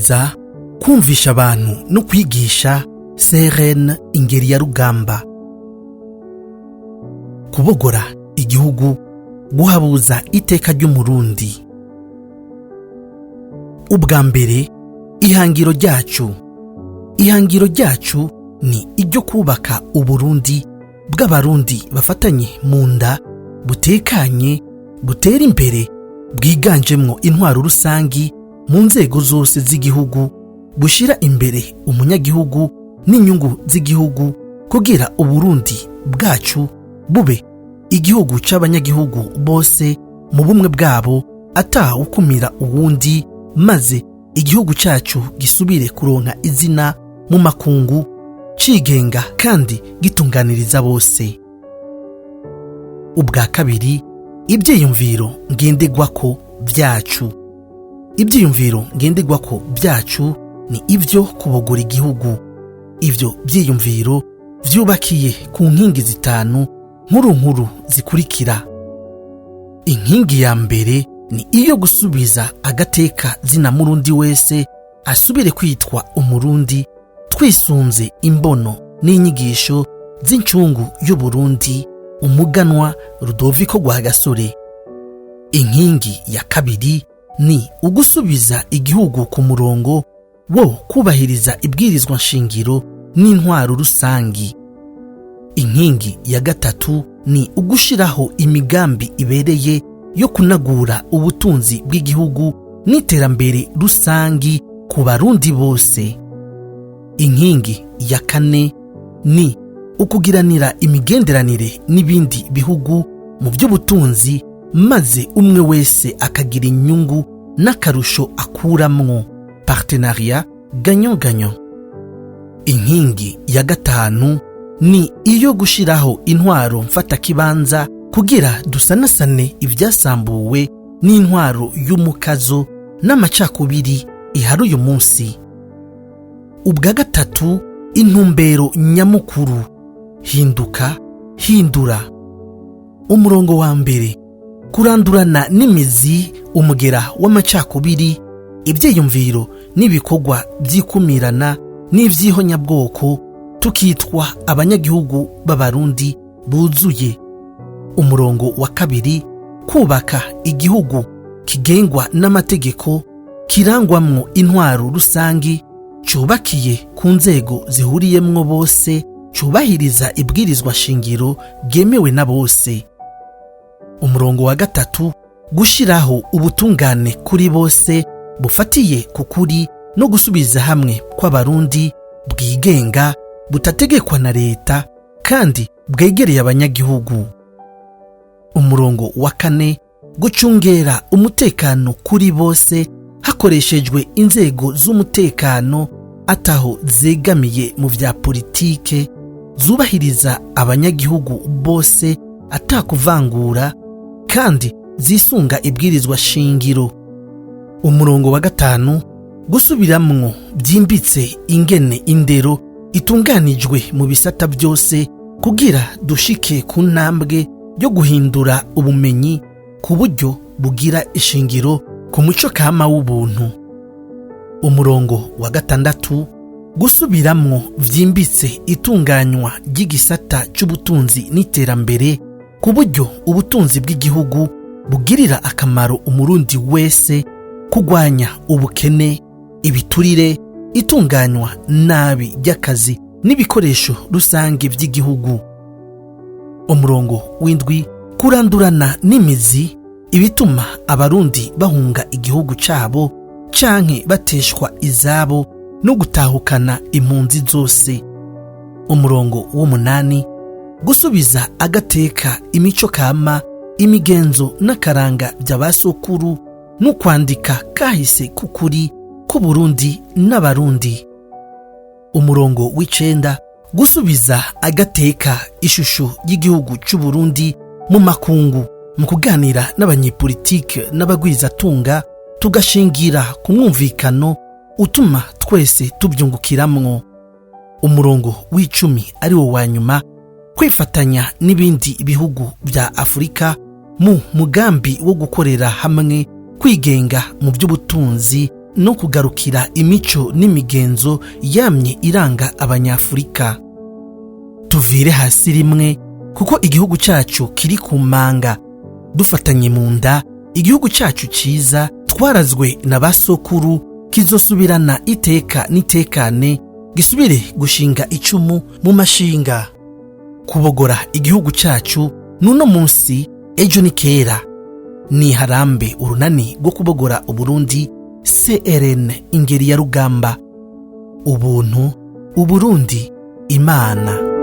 Guhimiriza, kumvisha abantu no kwigisha CRN ingeri ya rugamba. Kubogora igihugu, guhabuza iteka ry'Umurundi. Ubwa mbere, ihangiro ryacu. Ihangiro ryacu ni iryo kubaka Uburundi bw'Abarundi bafatanye mu nda, butekanye, butera imbere, bwiganjemwo intwaro rusangi mu nzego zose z'igihugu, bushira imbere umunyagihugu n'inyungu z'igihugu, kugira Uburundi bwacu bube igihugu c'abanyagihugu bose mu bumwe bwabo, atawukumira uwundi, maze igihugu cacu gisubire kuronka izina mu makungu, cigenga kandi gitunganiriza bose. Ubwa kabiri, ibyiyumviro ngenderwako byacu. Ibyiyumviro ngenderwako byacu ni ibyo kubogora igihugu. Ibyo byiyumviro vyubakiye ku nkingi zitanu nkuru nkuru zikurikira: Inkingi ya mbere ni iyo gusubiza agateka zina Murundi wese, asubire kwitwa Umurundi, twisunze imbono n'inyigisho z'incungu y'Uburundi, umuganwa Rudoviko Rwagasore. Inkingi ya kabiri ni ugusubiza igihugu ku murongo wo kubahiriza ibwirizwa nshingiro n'intwaro rusangi. Inkingi ya gatatu ni ugushiraho imigambi ibereye yo kunagura ubutunzi bw'igihugu n'iterambere rusangi ku Barundi bose. Inkingi ya kane ni ukugiranira imigenderanire n'ibindi bihugu mu by'ubutunzi, maze umwe wese akagira inyungu n'akarusho akuramwo, partenariat gagnant gagnant. Inkingi ya gatanu ni iyo gushiraho intwaro mfatakibanza kugira dusanasane ibyasambuwe n'intwaro y'umukazo n'amacakubiri ihari uyu munsi. Ubwa gatatu, intumbero nyamukuru: hinduka, hindura. Umurongo wa mbere: kurandurana n'imizi umugera w'amacakubiri, ibyiyumviro n'ibikorwa by'ikumirana n'iby'ihonyabwoko, tukitwa abanyagihugu b'Abarundi buzuye. Umurongo wa kabiri: kubaka igihugu kigengwa n'amategeko, kirangwamwo intwaro rusangi, cyubakiye ku nzego zihuriyemwo bose, cyubahiriza ibwirizwa shingiro ryemewe na bose. Umurongo wa gatatu: gushyiraho ubutungane kuri bose bufatiye ku kuri no gusubiza hamwe kw'Abarundi, bwigenga, butategekwa na leta kandi bwegereye abanyagihugu. Umurongo wa kane: gucungera umutekano kuri bose hakoreshejwe inzego z'umutekano ataho zegamiye mu vya politike, zubahiriza abanyagihugu bose atakuvangura kandi zisunga ibwirizwa shingiro. Umurongo wa gatanu: gusubiramwo byimbitse ingene indero itunganijwe mu bisata byose, kugira dushike ku ntambwe yo guhindura ubumenyi ku buryo bugira ishingiro ku muco kama w'ubuntu. Umurongo wa gatandatu: gusubiramwo byimbitse itunganywa ry'igisata cy'ubutunzi n'iterambere, ku buryo ubutunzi bw'igihugu bugirira akamaro Umurundi wese, kurwanya ubukene, ibiturire, itunganywa nabi ry'akazi n'ibikoresho rusange by'igihugu. Umurongo w'indwi: kurandurana n'imizi ibituma Abarundi bahunga igihugu cyabo canke bateshwa izabo no gutahukana impunzi zose. Umurongo w'umunani: gusubiza agateka imico kama, imigenzo n'akaranga bya ba sokuru, no kwandika kahise k'ukuri k'Uburundi n'Abarundi. Umurongo w'icenda: gusubiza agateka ishusho y'igihugu cy'Uburundi mu makungu, mu kuganira n'abanyepolitike n'abagwizatunga, tugashingira ku mwumvikano utuma twese tubyungukiramwo. Umurongo w'icumi, ari wo wa nyuma: kwifatanya n'ibindi bihugu bya Afurika mu mugambi wo gukorera hamwe, kwigenga mu by'ubutunzi. No kugarukira imico n'imigenzo yamye iranga Abanyafurika. Tuvire hasi rimwe, kuko igihugu cyacu kiri ku manga. Dufatanye mu nda, igihugu cyacu cyiza twarazwe na ba sokuru kizosubirana iteka n'itekane, gisubire gushinga icumu mu mashinga. Kubogora igihugu cyacu n'uno munsi, ejo ni kera. Ni harambe Urunani rwo Kubogora Uburundi, CRN Ingeri ya Rugamba. Ubuntu, Uburundi, Imana.